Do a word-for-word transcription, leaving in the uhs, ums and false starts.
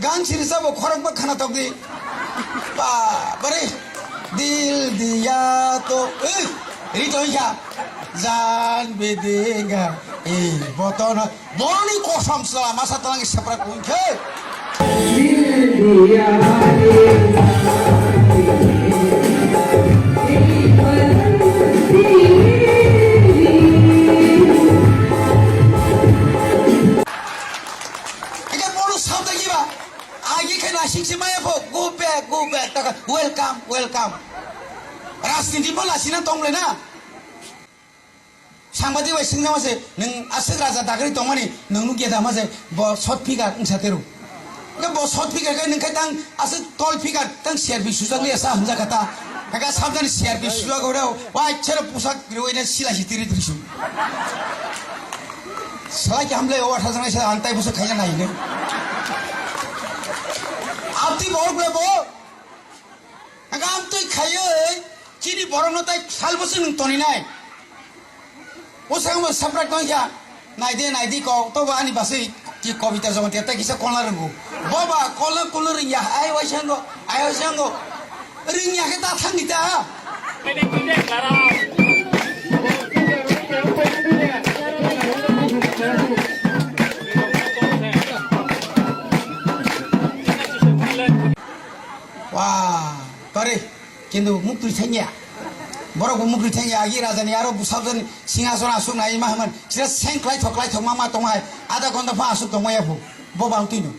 Gan siri sabo khorok ba khana tok di. Ba, bare. Dil diya to, eh, ri to ya. Jan bedinga, eh, botono. Boni kosam sala masa talang sepra kunkhe. Eke bono sabda giba. Agi khe nasik se maya pho. Go back, go back. Taka, welcome, welcome. Rajniti bo lasina tongle na. Sangbadik bai singna mase, nwng aswk raja dagri tongmani, nwng nukya da mase, bo short figure wngsa teru. Ke bo short figure ke nwng khai tang aswk tall figure, tang C R P sujak liya sa hamjak kata. Haka sabdani C R P sujak ora, wa chero pusak riwai na sila si tiri tiri su. Salai ke hamle o atha janai sa antai busa khaina nai ne. Abdi bo le bo. Ang amtwi khaiwi chini borokno tai salbwswk nwng toninai. O sakno subscribe tong kha. Naidi, naidi kok, tobo ani baswi ki Kobita Jamatia tai kisa kolna rwngo. Boba, kolna kulna rwngya, ai waisa wngo, ai waisa wngo. Rwngya khe ta thangdi ta. Wah, tore, kintu muktwi thangya. Borok bo muktwi thangya, agi raja ni aro bwsajwk ni singhason aswk nai ma hwnmani. Sira seng klai thok, klai thok ma ma tongma hai. Adha ghonta pha aswk tongma ya phu. Bo bang twi no.